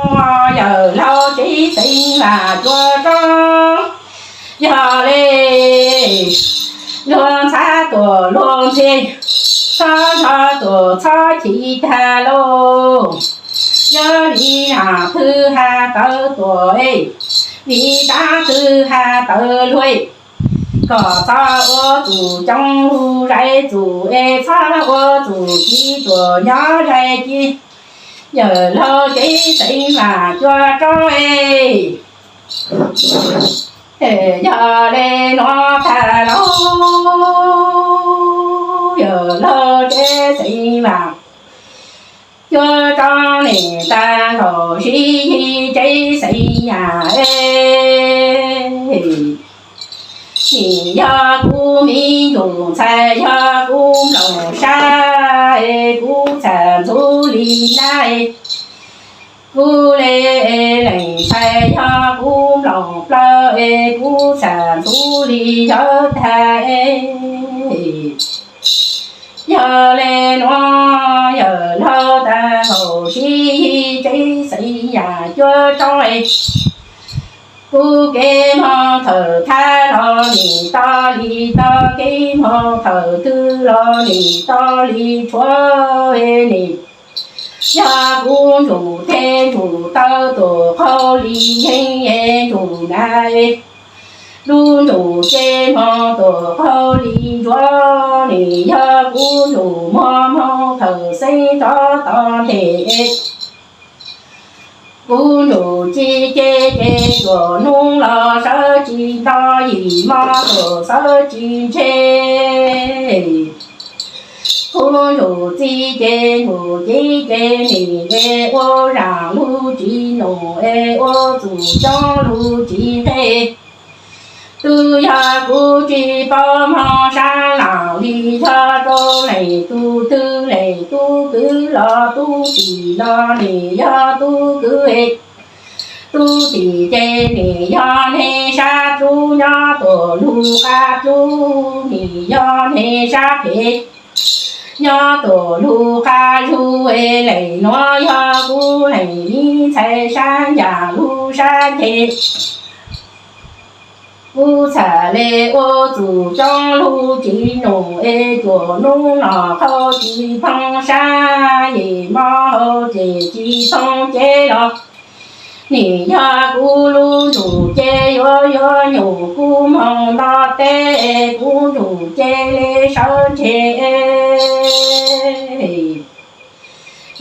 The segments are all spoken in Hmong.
Yawm laug tsev xeev Vam Cuab Roob, yog le luag ntxhab tuam luag ntxhi, txhob nrho tuam txhob chim tag lauj. Yog li nam twg has tawv tuam, vim dab twg has tawv luag, kom txhob ua txuj coob lug zais txuj es txhob ua txuj ci tuam nyob zais ci. Yawm laug tsev xeev Vam Cuab Roob, yog le nuav tag lauj, yawm laug tsev xeev Vam Cuab Roob, nim tag nkaus sib yig tsev xeev Yaj es, nim yog kuv me ntsuj ntxhais yog kuv nplooj sab es kuv txhaj ntxhuv li nab es, kuv le leej ntxhais yog kuv nplooj plaws es kuv txhaj ntxhuv li yawg tag es. Yog le nuav yawm laug tag nkaus sib yig tsev xeev Yaj Cuab Roob es, kuv kev moog thawm thab los nim tau li tau, kev moog thawm twg los nim tau li tshuav es nim. Yog kuv ntsuj teg ntsuj taw tuam qaug li yeeb es ntsuj na es, lub ntsuj ceg moog tuam qaug li ntsuav, nim yog kuv ntsuj muag moog thawm xeeb rov tau nteg es, kuv ntsuj ci ceg ces cuaj nub los sawv tsis nto, yim mo tuam sawv tsis ntseg. Kuv ntsuj ci ces ntsuj ci ces nim le ua zaaj lug tsis num es ua txuj coob lug tsis nqe. Twb yog kuv tsis paub moog sab laam li, yog rau leej tug twg leej tub kwv los tub tim los nim yog tub kwv. Tub tim ces nim yog neeg sab dlub nyob tuam lug qab dlub, nim yog neeg sab phem nyob tuam lug qab zug es, leej nuav yog kuv leej ntxhais sab ncaj lug sab nce. Kuv txhaj le ua txuj coob lug tsis num es, cuaj nub los qhau tsis poob sab, yim mo hau ces tsis poob cev los. Nim yog kuv lub ntuj ces yuav yuav nyuj kuv moog nto teb, kuv ntuj ces le sawv ntseg.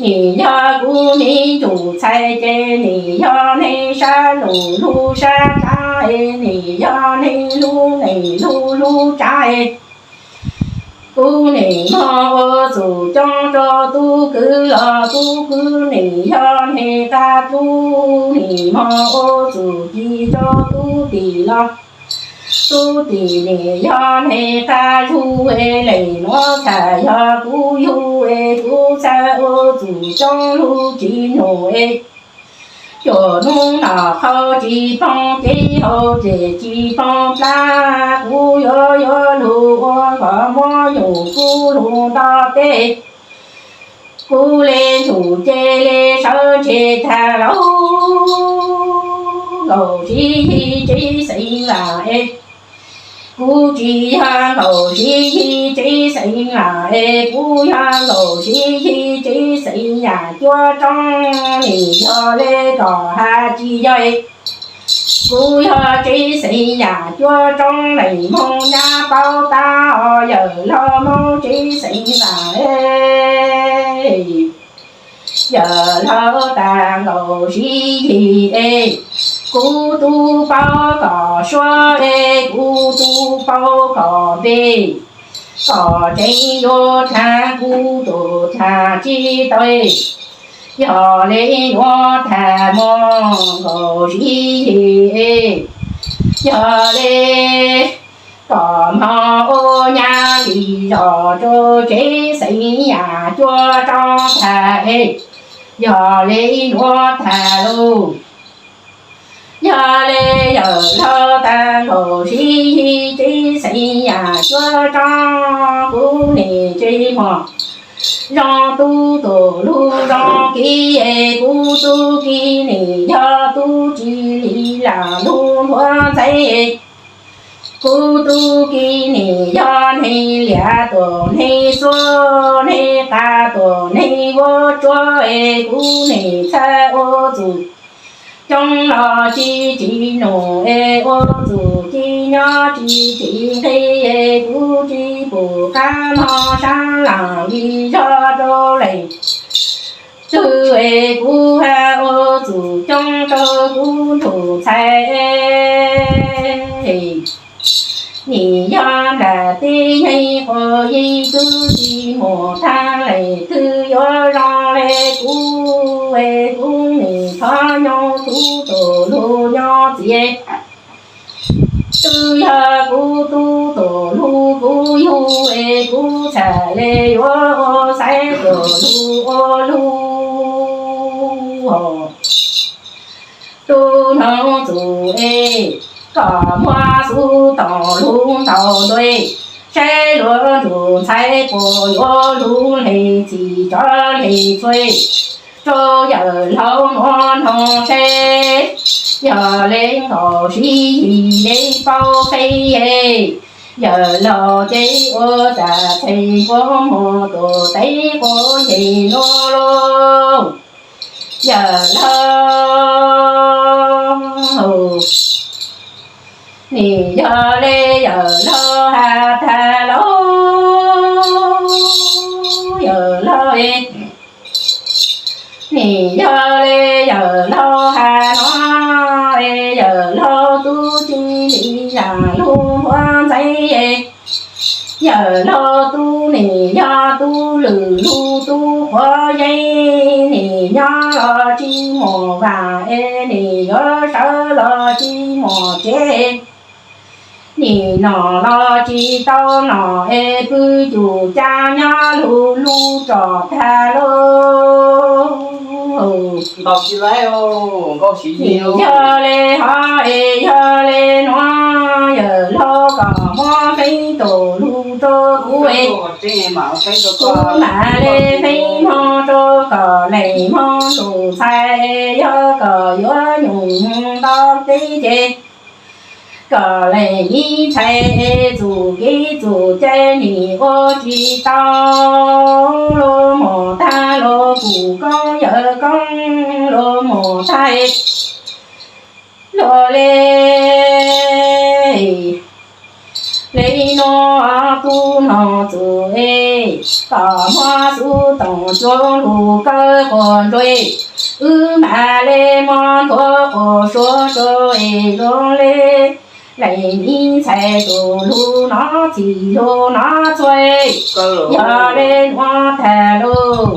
Nim yog kuv me ntuj txhais ces nim yog neeg sab ntuj lub sab tsav, nim yog neeg lub neeg lub lub tsav. Kuv nim moog ua txuj coob rau tub kwv los tub kwv nim yog neeg qab dlub, nim moog ua txuj ci rau tub tim los tub tim nim yog neeg qab zug es, leej nuav txhaj yog kuv yug es, kuv txhaj ua txuj coob lug tsis num es. Cuaj nub los qhau tsis poob cev hau ces tsis poob plab, kuv yuav yuav lug ua nkoj muab nyuj kuv lug nto teb. Kuv le ntuj ces le sawv ntseg tag lauj, nkaus sib yig tsev xeev Vam es. Kuv tsis yog nkaus sib yig tsev xeev Vam es, kuv yog nkaus sib yig tsev xeev Yaj Cuab Roob, nim yog le kom has tsis yog es. Kuv yog tsev xeev Yaj Cuab Roob, leej Hmoob nyab paub tab, yawm laug Hmoob tsev xeev Vam es. Yawm laug tag nkaus sib yig es, kuv tub paub kom suab es, kuv tub paub kom npe, kom tseeb yuav tag kuv tus tag tsis tau es. Yog le nuav tag moog nkaus sib yig es, yog le kom moog ua nyab li zog rau tsev xeev Yaj Cuab Roob tag es. Yog le nuav tag lauj. Yog le yawm laug tag nkaus sib yig tsev xeev Yaj Cuab Roob, kuv nim tsev muag Zoo tub tus hlub zoo kiv es kuv tub kiv nim yog tub tsis li lam lub nphuab ntxhais. Kuv tub kiv nim yog neeg liam tus neeg xuab neeg qas tus neeg vuab tsuab es kuv nim txhaj ua txuj coob los tsis tsim num es ua txuj ci nyob tsis tsim nqi es kuv tsis pum qab mog sab lam li zog rau leej twg es kuv haj ua txuj coob rau kuv ntuj ntxhais. Nim yog nram teb yeej quas yeej twb tsis mus tag leej twg yuav zoo li kuv es kuv nim thov nyob kuv tus hlub nyob txiv. Twb yog kuv tub tus hlub kuv yug es kuv txhaj li yuav ua xaiv tus hlub ua lug. Tub hnov txuj es kom muab xub toom hlub ntaus ntuj, saib luag ntuj ntxhais puas yuav hlub leej txiv cov leej txhua. Rau yawm laug nuav nug seb, yog le nkaum siv yim le paub feeb, yawm laug ces ua txaj txheej puab mus tus teb quav nce nuav lauj. Yawm laug, nim yog le yawm laug has tag lauj, yawm laug es. Nim yog le yawm laug has nuav es yawm laug tub tsis li yam lub nphuab ntxhais. Yawm laug tub nim yog tub lwm lub tub quav yeeb, nim nyob los tsis mus vaam es nim yuav sawv los tsis mus tsev. Nim nom los tsis tau nom es pw cum caj nyob lug lub tsom tag lauj. Ntaus tsis laib, nkaus siv yim. Nim yog le hov es yog le nuav, yawm laug kom muab feeb tus lug rau kuv es, kuv mam le feeb moog rau kom leej moog ntuj ntxhais, yog kom yuav nyuj moog nto teb ces kom leej miv ntxhais txuj kev txuj cai nim ua tsis tau, luag mus tag luag kuj koob yawg koob luag mus tag luag le. Le nuav kuv nug txuj es, kom muab xub toom cua lug kawg quas ntsua, wb mam le muab nthuav quas suav rua es zoo le. Leej miv ntxhais tus lug nov txhij lug nov txhua, yog le nuav tag lug.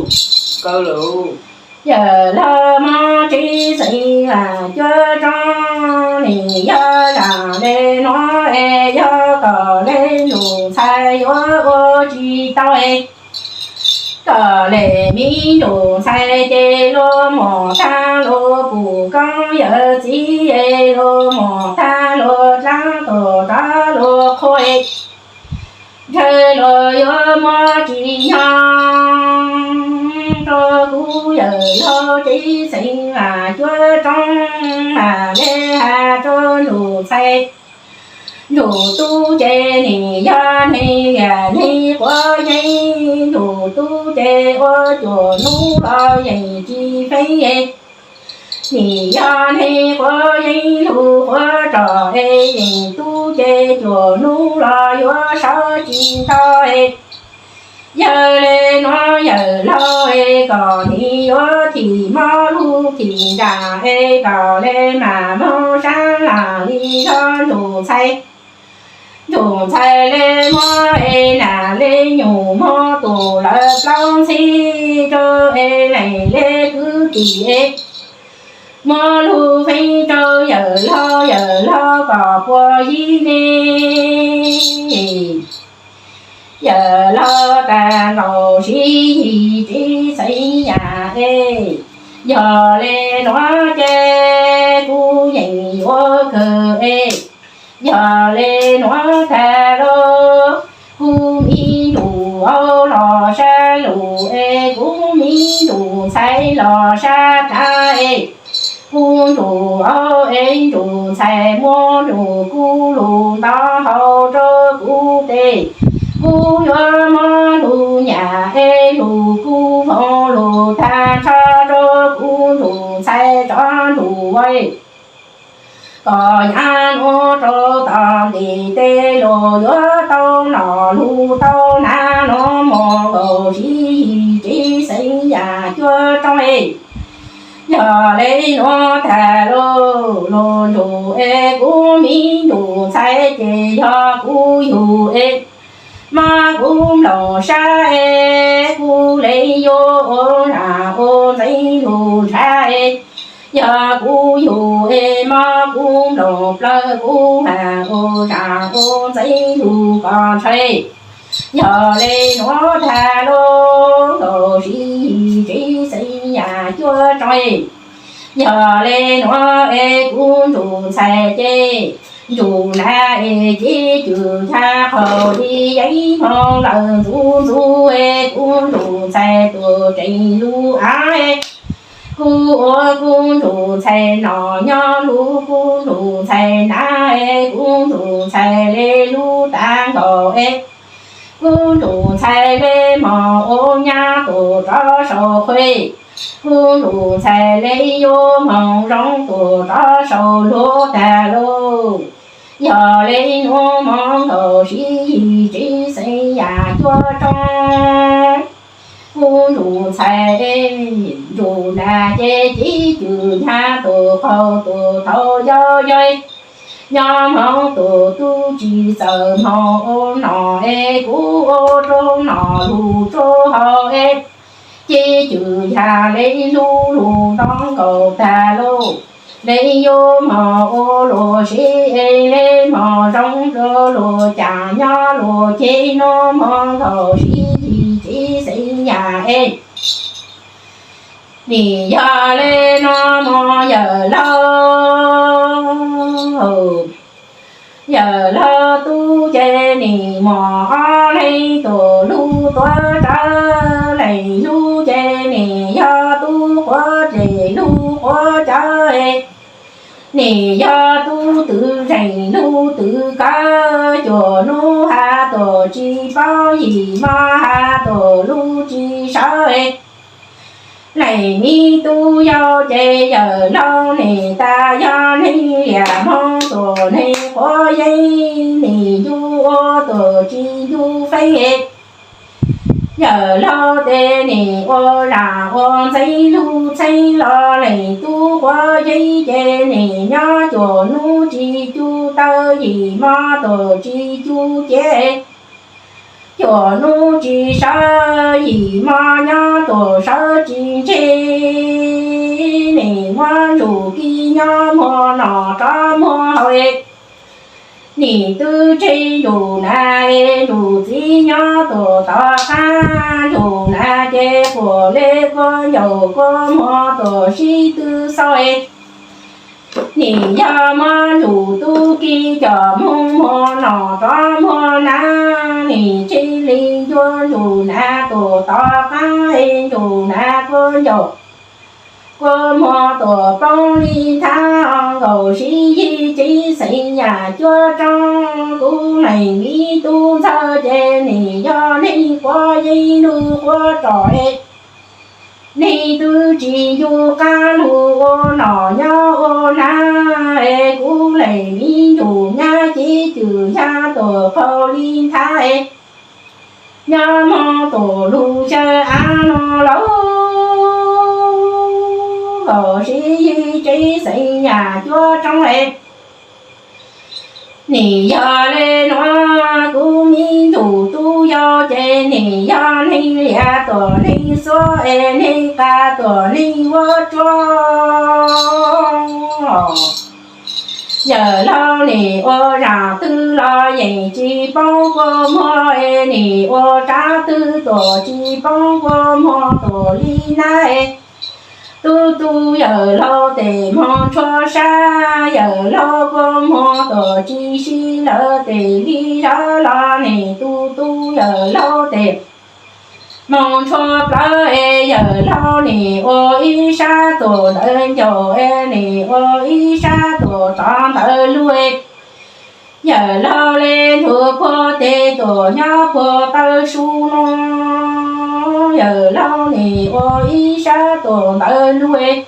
Yawm laug mob tsev xeem vam cuab tsob, nim yog zam le nuav es yog kom le ntuj ntxhais yuav ua tsis tau es, kom le miv ntuj ntxhais ces luag mus tag luag pum koob yawm txiv es luag mus tag luag dlaab tug rov luag qhua es, ntshe luag yuav muab tsis nyob rua kuv yawm laug tsev xeem vam cuab tsob, mam le has rua ntuj ntxhais. Ntuj tub ces nim yog neeg liam neeg quav yeeb, ntuj tub ces ua cuag nub los yeej tsis feeb es, nim yog neeg quav yeeb lug quav roj es yeej tub ces cuag nub los yuav sawv tsis tau es. Yog le nuav yawm laug es kom nim yuav thim mob lug thim nraag es kom le mam moog sab laag li zog ntuj ntxhais. Ntuj ntxhais le muab es nam le nyuj moog tu lawv plaub ntxhib rua es leej le kwv tij es, muab lug feeb rua yawm laug, yawm laug kom puas yig ne. Yawm laug tag nkaus siv yig tsev xeem yam es, yog le nuav ces kuv yeej yuav kawg es, yog le nuav tag lug, kuv miv ntuj auv los sab lug Kuv me ntsuj ntxhais los sab rab es, kuv ntsuj aub es ntsuj ntxhais muab ntsuj kuv lug ntov hau rau kuv tes. Kuv yuav muab lug nyam es lug kuv voog lug tag nrho rau kuv ntsuj ntxhais tso ntsuj es kom nyab nuav rau tom ntej tes lug yuav tau noj lug tau hnav noj mov nkaus sib yig tsev xeeb yam cuab roob es. Yog le nuav tag lauj, lug ntsuj es kuv me ntsuj ntxhais ces yog kuv yug es, mas kuv nplooj sab es kuv le yuav ua zaj ua ntxeev lug ntshav es. Yog kuv yug es mas kuv nplooj plawg kuv has ua zaj ua ntxeev lug kom ntshaw. Yog le nuav tag lauj, nkaus sib yig tsev xeeb yam cuab roob es. Yog le nuav es kuv ntsuj ntxhais ces ntsuj nag es ces cwm ncha qhaum li yeeb moog lawm ntxuv ntxuv es kuv ntsuj ntxhais tuaj tsees lub av es. Kuv ua kuv ntsuj ntxhais noj nyob lug kuv ntsuj ntxhais hnav es kuv ntsuj ntxhais le lub tag nkaus es. Kuv ntsuj ntxhais le moog ua nyab tuaj rov saum qhuav, kuv ntsuj ntxhais le yuav moog zoov tuaj rov saum luag tag lauj. Yog le nuav moog nkaus sib yig tsev xeeb yam cuab roob. Kuv ntsuj ntxhais ntsuj nag ces ces cwm ncha tuaj qhaum tuaj thaum yog yog, nyob moog tuaj tub tsis txawm moog ua noj es kuv ua rau noj lug rau haus es. Ces cwm ncha le lub lug ntov nkaus tag lauj, le yuav moog ua luag seb es le moog zoov rau luag caag nyob luag ceg nuav moog nkaus sib yig tsev xeeb yam es. Nim yog le nuav moog yawm laug, yawm laug tub ces nim muaj ob leeg tuaj lug tuav rawv, leeg lub ces nim yog tub quav ces lub quav cawv, nim yog tub twm zeeg lub twm kawg, cua nub has tuaj tsis paub yim mab has tuaj lub tsis sawv. Leej me tub yau ces yawm laug nim tas yog neeg liam hmoov tuaj neeg quav yeeb, nim ncu ua tuaj tsis ncu feeb. Yawm laug tes nim ua zaj ua ntxeev lug txheeb los leej tub quav yeeb ces nim nyob cua nub tsis cu taw yim mab tuaj tsis cu ciav. Cua nub tsis sawv yim mab nyob tuaj sawv tsis ntseg, nim muab ntsuj kib nyob muag noj rov muag haus. Nim twb tseg ntsuj nag es ntsuj txiv nyob tuaj tom qab, ntsuj nag ces puag le kua ncaus kua muag tuaj sib tw xauj. Nim yog muab ntsuj tub kib coj moog muag noj rov muag hnav, nim tseg li ncua ntsuj nag tuaj tom qab es ntsuj nag kua ncaus kua muag tuaj poob li nthab nkaus sib yig tsev xeem yam cuab roob. Kuv leej me tub ntxawg ces nim yog neeg quav yeeb lug quav roj es. Neeg twb tsis ncu qab lug ua noj nyob ua hnav es, kuv leej me ntsuj nyab ces cwm ncha tuaj qhaum li nthab es. Nyob moog tuaj lug xyaw av no lauj, nkaus sib yig tsev xeem yam cuab roob es. Nim yog le nuav kuv me ntsuj tub yau ces nim yog neeg liam tuaj neeg xuab es, neeg qas tuaj neeg vuab tsuab. Yawm laug nim ua zaj twg los yeej tsis poob kua muag es, nim ua tsab twg tuaj tsis poob kua muag tuaj li nab es. Tub tub yawm laug tes moog tshuab sab, yawm laug kua muag tuaj tsis sib lawv tes li zog los nim tub tub yawm laug tes Moog tshua plawv es yawm laug nim ua ib sab tuam ntawv ncaus es nim ua ib sab tuam rov ntawv lug. Yawm laug le ntsuag puag teg tuam nyob puag taw su no, yawm laug nim ua ib sab tuam ntawv lug.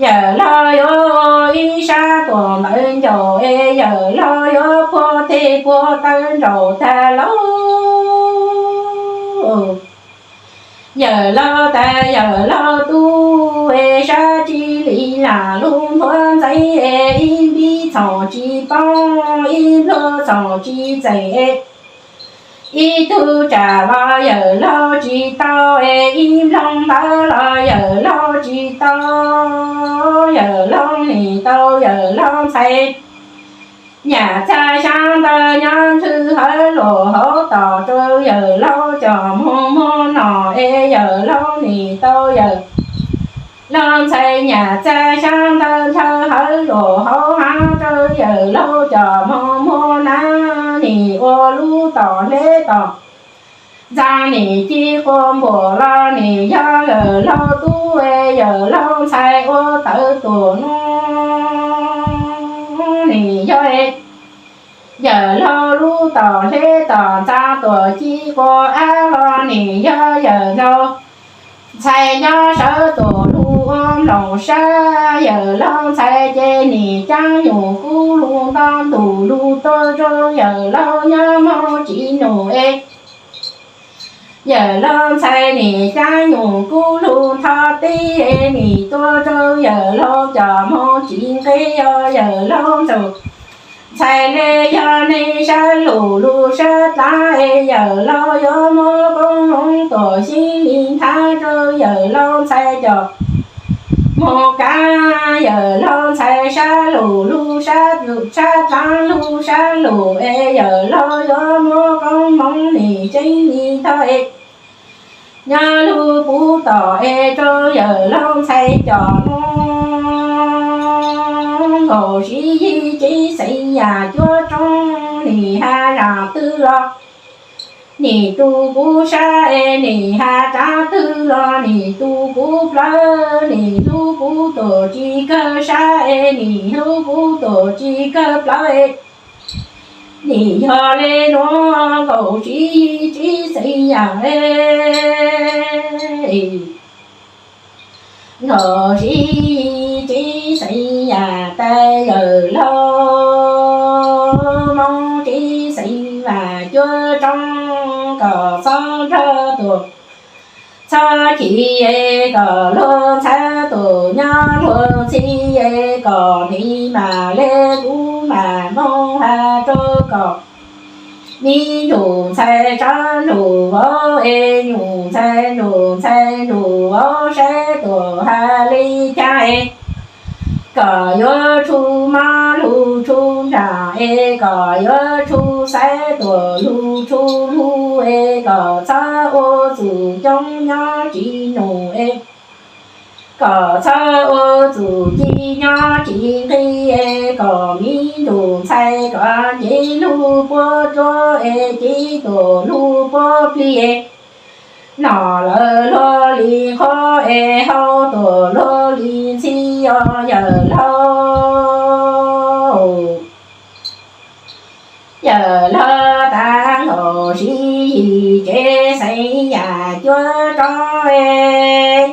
Yawm laug yuav ua ib sab tuam ntawv ncaus es yawm laug yuav puag teg puag taw nraum tag lauj. Yawm laug tas yawm laug tub es sab tsi li lam lug nthuav ntxeev es ib npib txhoom tsis poob ib npluag txhoom tsis txeem es ib tug tsam los yawm laug tsis tau es ib nploog ntawv los yawm laug tsis tau, yawm laug nim tau yawm laug ntxhais nyam txag xyab ntawv nyob ntwg hawv luam hauv tom rau yawm laug cov moog muag no es yawm laug nim tau yawm laug ntxhais nyam txag xyab ntawv ntshaw hawv luam hauv hab rau yawm laug cov moog muag na, nim ua lub tom hleb tom ntxaa nim ci quas npuam los nim yog yawm laug tub es yawm laug ntxhais ua tawv tuam no nim yog yawm laug lub tom hleb tom ntxaa tuam ci quas ab los nim yog yawm laug ntxhais nyob sawv tuam lug ua nploom sab. Yawm laug ntxhais ces nim caab nyum kub lug nto ntuj lug tuaj rau yawm laug nyob moog tsis num es yawm laug ntxhais nim caab nyum kub lug nto teb nim tuaj rau yawm laug cov moog tsis nqe os. Yawm laug ntxhais le yog neeg sab lug lug sab dlaav es yawm laug yuav muab koob moov tuam xyeb li nthav rau yawm laug ntxhais cov moog kaav. Yawm laug ntxhais sab lug lug sab dlaav lug sab lug es yawm laug yuav muab koob moov nim tseeb li ntag es nyob lug puv tom es rau yawm laug ntxhais cov moog nkaum siv yim tsib xeev yam cuab tsoob nim has zam twg los nim tu kuv sab es nim has tsav twg los nim tu kuv plawv, nim hlub kuv tuam tsis kawg sab es nim hlub kuv tuam tsis kawg plawv es nim yog le nuav nkaum siv yim tsib xeev yam es nkaum siv yim tsib xeev yam tas yawm laug moog tsib xeev vam cuab tsoob kom txhob nrog tuam txhob chim es kom luag ntxhab tuam nyob luag ntxhi es kom nim mam le kuv mam moog has rau kom me nrug ntxhais tsav nrug vauv es nyug ntxhais nrug ntxhais nrug vauv saib tuam has li caag es kom yuav tsum mob lug tsum nraag es kom yuav tsum xaiv tuam lug tsum lug es kom txhob ua txuj coob nyob tsis num es kom txhob ua txuj ci nyob tsis nqi es kom me nrug ntxhais kom cev lug puab dluab es cev tuam lug puab plig es nom lawv luag li qhuab es haus tuam luag li ntxhi os yawm laug. Yawm laug tas nkaum siv yim tsib xeev yam cuab tsoob es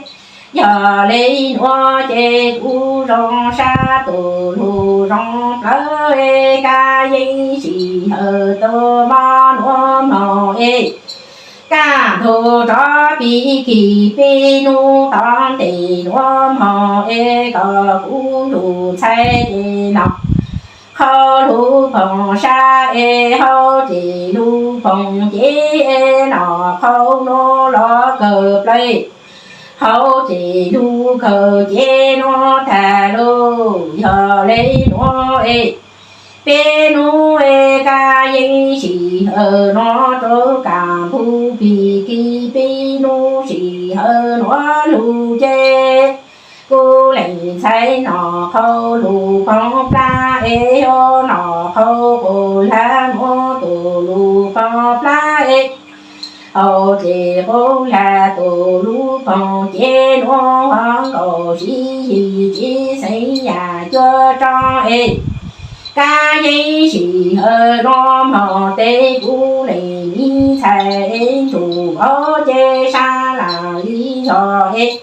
yog le nuav ces kuv zoo sab tus lug zoo plawv es kab yeej sim hawm tus mob nuav moog es kaj ntug rov pig kig peb nub tom ntej nuav moog es kom kuv nrug ntxhais ces nom qhau lug phoom sab es hau ces lug phoom ces es nom qhau nuav los kawg plawv, hau ces lug kawg ces nuav tag lug. Yog le nuav es peb nub es kab yeej sim hawm nuav rua kaj ntug pig kig peb nub sim hawm nuav lug ces kuv leej ntxhais nom qhau lug phoom plab es yog nom qhau quas hlab nuav tus lug phoom plab es Tau ces qub hla tus lub poog ces nuav ho nkaum sib yig tsis xeev yam cuab roob es. Kab yeeb sim hawm nuav mog teb kuv leej miv ntxhais es ntsum vauv ces sab lam li yog es.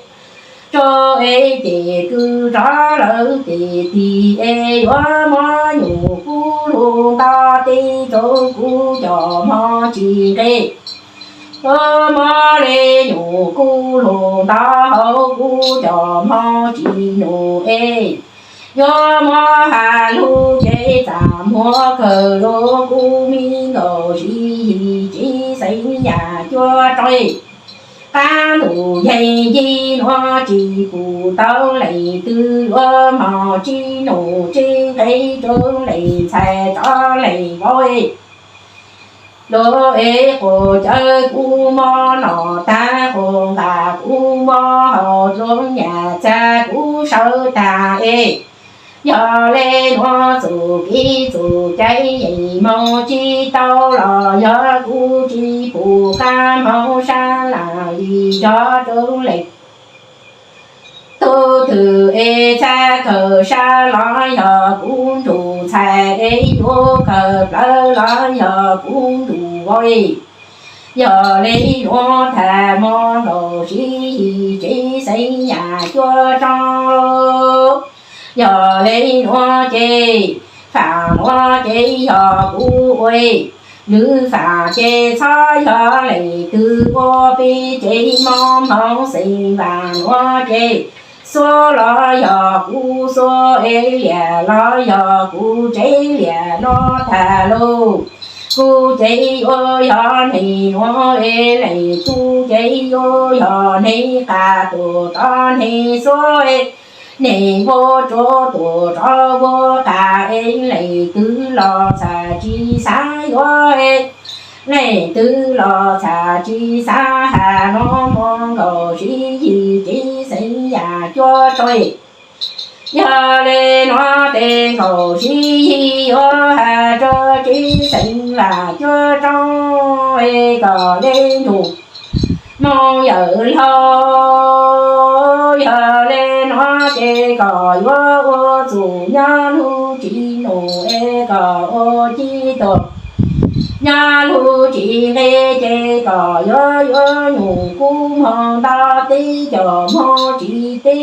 Tso es ces kws rov lawm ces tig es yuav muab nyuam kuv lug nto teb rau kuv cov mog tsis nqe. Yuav muab le nyuam kuv lug nto hauv kuv cov mog tsis num es. Yuav muab has lug ces txam muab kawg lug kuv miv nkaus sib yig tsis xeev yam cuab roob. Qab ntuj yeej yig nuav tsis pum tau leej twg yuav mog tsis num tsis nqe rau leej ntxhais rov leej vauv. Lug es quas cawv kuv mob no tag quas nqa kuv mob haus lub nyam txag kuv sawv tag es. Yog le nuav txuj kev txuj cai yeej moog tsis tau los yog kuv tsis pum qab moog sab lam li yog rau leej tug twg es txhaj kawg sab los yog kuv ntsum ntxhais es yuav kawg plawv los yog kuv ntsum vauv. Yog le nuav tag moog nkaus sib yig tsis xeev yam cuab roob. Yog le nuav ces faam nuav ces yog kuv ua, lwm faam ces txhob yog leej twg ua peb ces moog moog xeev vaam nuav ces xuab los yog kuv xuab es liam los yog kuv tsev liam nuav tag lauj. Kuv ces yuav yog neeg nuav es leej tug ces yuav yog neeg qas tuam rov neeg xuab es, neeg vag rua tuam rov vag qas es leej twg los txhaj tsis xav yuav es, leej twg los txhaj tsis xav has nuav moog nkaus sib yig tsis xeev yam cuab roob. Yog le nuav tes nkaus sib yig yuav has rua tsis xeev yam cuab roob es kom le ntsum moog yawm laug. Yog le nuav ces kom yuav ua txuj nyob lug tsis num es kom ua ci tuam nyob lug tsis nqe ces kom yuav yuav nyuam kuv moog nto teb cov moog tsis teb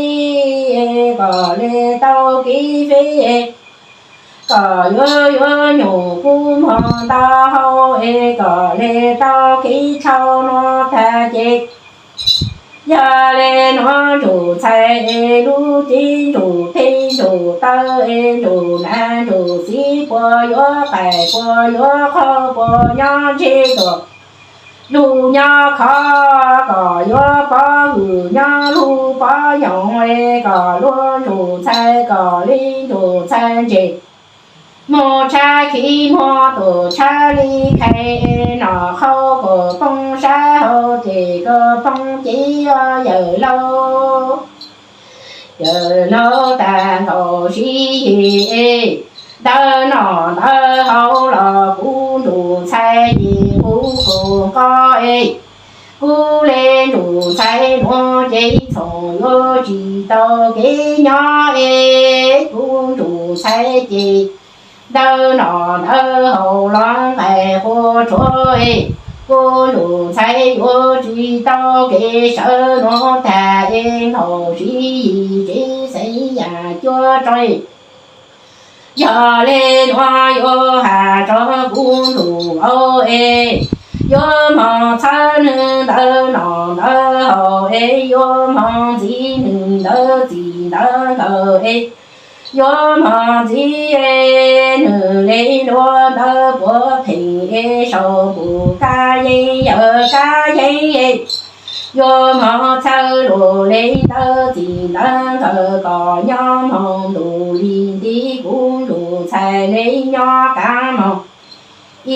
es kom le tau kev feb es kom yuav yuav nyuam kuv moog nto hauv es kom le tau kev tshau nuav tag ces. Yog le nuav ntsum ntxhais es lub cev ntsum teb ntsum taw es ntsum nam ntsum txiv puas yuav qaim puas yuav qhov puas nyob ntshe tuam lug nyob khov kom yuav pob vwm nyob lug pob nyoos es kom lub ntsum ntxhais kom li ntsum ntxhais ntses. Muag tshab khib muag tus tshab li khai es nom qhau kom poob sab hauv ces kom poob cev yawm laug. Yawm laug tag nkaus sib yig es, ntawv nom ntawv haus los kuv ntsum ntxhais ces kuv khuv nqo es. Kuv le ntsum ntxhais nuav ces txhoom yuav tsis tau kev nyob es, kuv ntsum ntxhais ces ntawv nom ntawv haus los nqaim quas tshuav es, kuv ntsum ntxhais yuav tsis tau kev sawv nuav tag es nkaus sib yig tsis xeev yam cuab roob. Yog le nuav yuav has rua kuv ntsum vauv es, yuav moog txhawb nwg ntawv nom ntawv haus es, yuav moog ntxiv nwg ntawv txim ntawv nkawm es, yuav moog ntxiv es nwg le luag ntawv puav pheej es, sau npum kab yeeb yawm kab yeeb es, yuav moog txhawb luag le ntawv txim ntawv nkawm kom nyob moog ntuj li ntiv kuv ntsum ntxhais le nyob kab moog.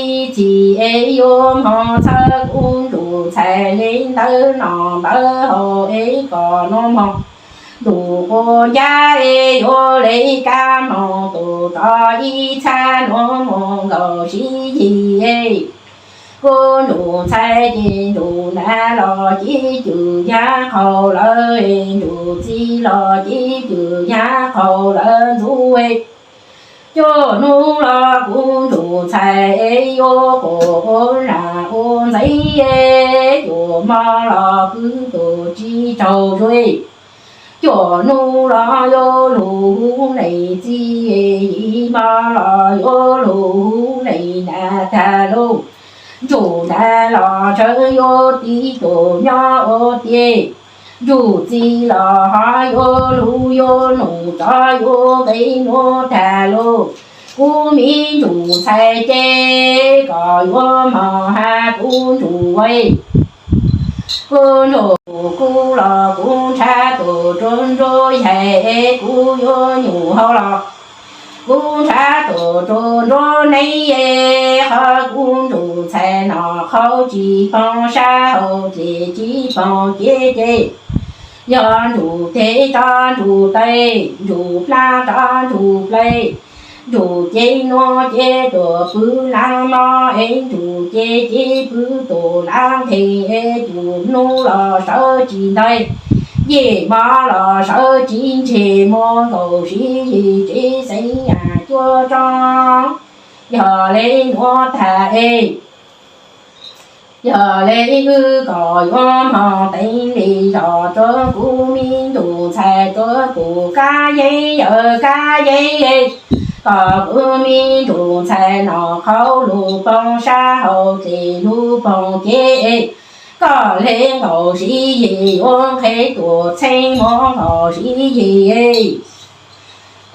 Ib txhis es yuav moog txhawb kuv ntsum ntxhais le ntawv nom ntawv haus es kom nuav moog ntuj quas ncaj es, yuav le kab moog tus rov ib txhab nuav moog nkaus sib yig es. Kuv ntsuj ntxhais ces ntsuj nab los cib cwm nyab qhau lawm, ntsuj txiv los cib cwm nyab qhau lawm ntxub. Cuaj hnub los kuv ntsuj ntxhais yuav quas ua nas ua ntxeev, cuaj hmo los kwv tus tsis tsaug zog. Cuaj hnub los yuav luag hu leej txiv, yim hmo los yuav luag hu leej nab tag lauj. Ntsuj nab los tseem yuav tib tug nyob ua tiag, ntsuj txiv los ho yuav luag yuav num tsov yuav nqe nuav tag lauj. Kuv me ntsuj ntxhais ces koj yuav mog has kuv ntsuj, kuv ntsuj kuv los kuv nrhav tus rua nruab yaig, kuv yuav nyuam hauv los kuv nrhav tus rua nruab neeb, ho kuv ntsuj ntxhais no qhov tsis poob sab hauv ces tsis poob kev ces yog ntsuj teg rov ntsuj taw, ntsuj plab rov ntsuj plawv, ntsuj cev nuav ces tuaj pw laab mob es ntsuj cev ces pw tuaj laab qhev es cuaj hnub los sawv tsis ntseg, yim hmo los sawv tsis ntseg, muaj nkaus siv yim tsev xeeb yam cuab roob. Yog le nuav tag es yog le wb koj yuav moog teev le zog rua kuv me ntsuj ntxhais rua tus kab yeeb yawg kab yeeb, koj kuv me ntsuj ntxhais no qhov lug poob sab hauv ces lug poob kev, koj le nkaus siv yim yuav nqe tuaj txheeb muaj nkaus siv yim.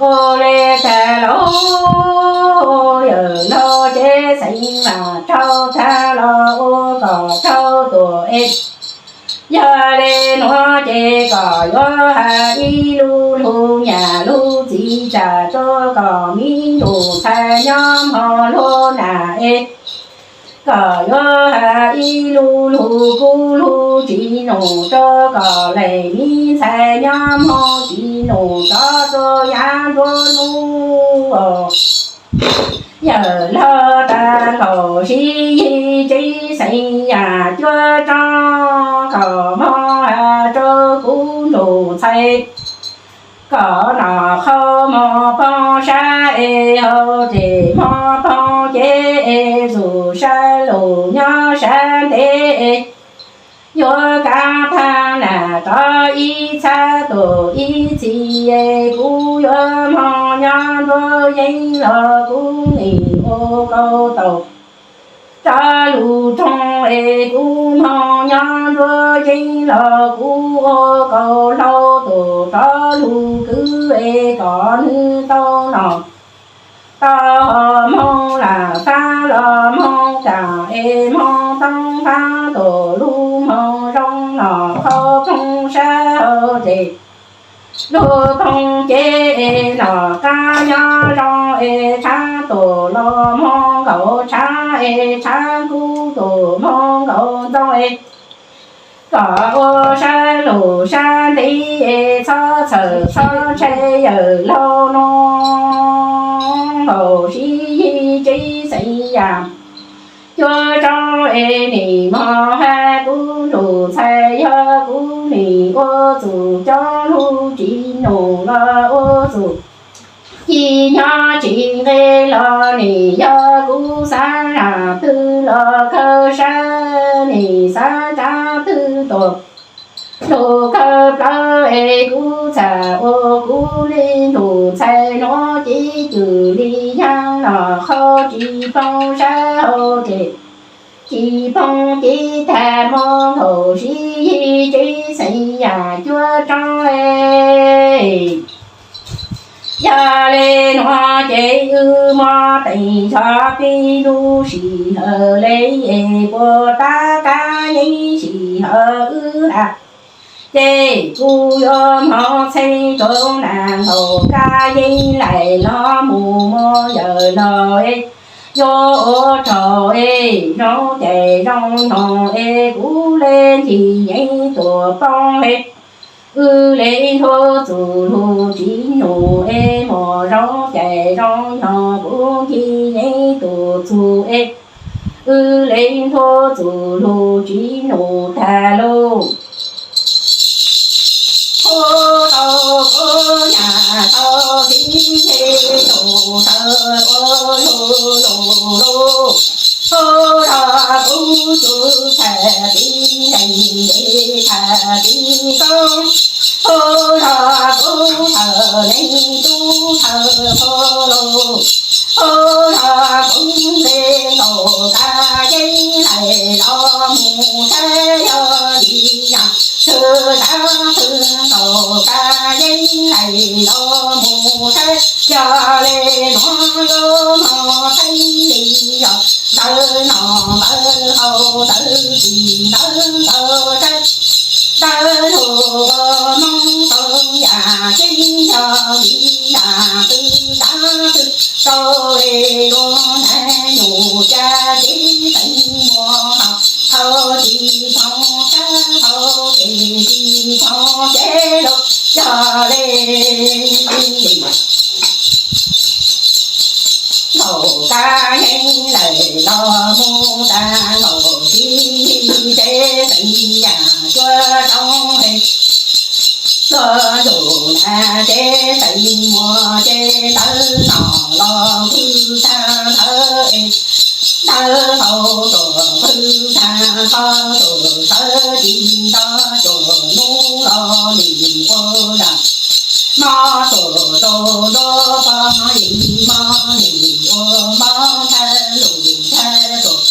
Ua le tag lauj, yawg laug ces xeeb lam rau tag los ua kom rau tuaj es. Yog le nuav ces koj yuav has ib lub lug nyaj lub txiv tsam rua koj me ntsuj ntxhais nyob hmo lug nam es. Koj yuav has ib lub lug kuv lug tsis num rua koj leej me ntxhais nyob hmo tsis num rov rua yav nruab nuj. Yawg laug tag nkaus siv yim tsev xeeb yam cuab roob kom moog has rua kuv ntsuj ntxhais. Kom noj qhov muag poob sab es hauv ces muag poob ces es zuj sab lug nyob sab ntev es yuav kav tag nam rov ib txhab tuaj ib txhis es kuv yuav moog nyob nruab yeeb los kuv nim ua kaus taum rov lug roog es kuv moog nyob nruab yeeb los kuv ua kaus hlau tuaj rov lug kwv es kom nwg tau noj. Tau ho moog lam fab los moog kaam es moog toob fab tuaj lug moog zoo los qhov poob sab hauv ces lug poob ces es noj qab nyob zoo es tshab tuaj los moog nkaus tshab es tshab kub tuaj moog nkaus ntxoo es kom ua sab lug sab ntev es txhob txhawj txhob ntshai yawg laug nuav. Nkaus siv yim tsev xeeb yam cuab roob es nim moog has kuv ntsuj ntxhais yog kuv nim ua txuj coob lug tsis num los ua txuj ci nyob tsis nqe los nim yog kuv xaav has twg los khaws sab nim xaav tsav twg tuaj lug khaws plawv es kuv txhaj ua kuv le ntsuj ntxhais nuav ces cwj li yaag los qhov tsis poob sab hauv ces tsis poob ces tag moog nkaus siv yim tsev xeeb yam cuab roob es. Yog le nuav ces wb muab teem tso peb lub sij hawm le es puas tab kab yeeb sij hawm wb has. Ces kuv yuav moog txheeb rua nam nkaus kab yeeb laim los mus muab yawg laug es yuav ua rau es zoo cai zoo nyoog es kuv le ncig yeeb tuaj poob es wb le nthuav txuj lug tsis num es muaj zoo cai zoo nyoog kuv ncig yeeb tuaj txug es Wb le nthuav txuj lug tsis nug tag lug. Hu tau kuv nyab tau txiv nce tug sawv ua lug lug lug. Hu tau kuv tub txhais txiv ncees nce txhais txiv koob. Hu tau kuv thaum neeg tub thaum phu lug. Hu tau kuv le nkaum kab yeeb lais los mus saib yog li cas. Tub thaum phu nkaum kab yeeb lais los mus saib yog le nuav lub hmo saib li yog ntawv no ntawv hauv ntawv tsis ntawv ntawv saib. Ntawv lug ua Moob tau yam tseeb yog li yam twg dab twg rau le lub nab nyuj ca tsev teev muag no thaum tsis txhoov sab thaum tes tsis txhoov cev lug yog le nkaum kab yeeb lais los mus tag nkaum txiv nce tsev teev yam cuab roob he. Tuaj ntuj na tsev teev muag ces ntawv no los pw tag ntawd es ntawv hauv tuaj pw tag nrho tuaj sawv tsis nto cuaj nub los nim ua zam. Mob tuaj rau nruab pob yim mob nim ua mob thaj lus thaj tuaj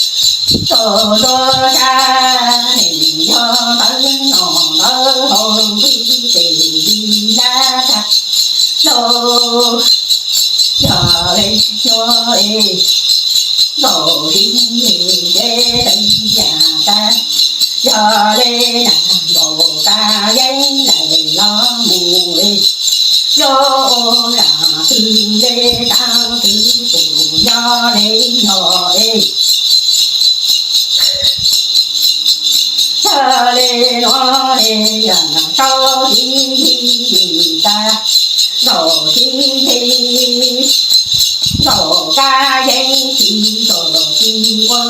rau nruab sab nim yog ntawv no ntawv hauv nqi tes li lab thaj lus. Yog le nyuaj es nkaus li ces teev yam tag. Yog le nag nkaus kab yeeb lais los mus es yog ua zam twg le tag twg tus nyob le yog es yog le nuav es yam rau txiv nce tag nkaus txiv nce nkaus kab yeeb tsis txom tsis ua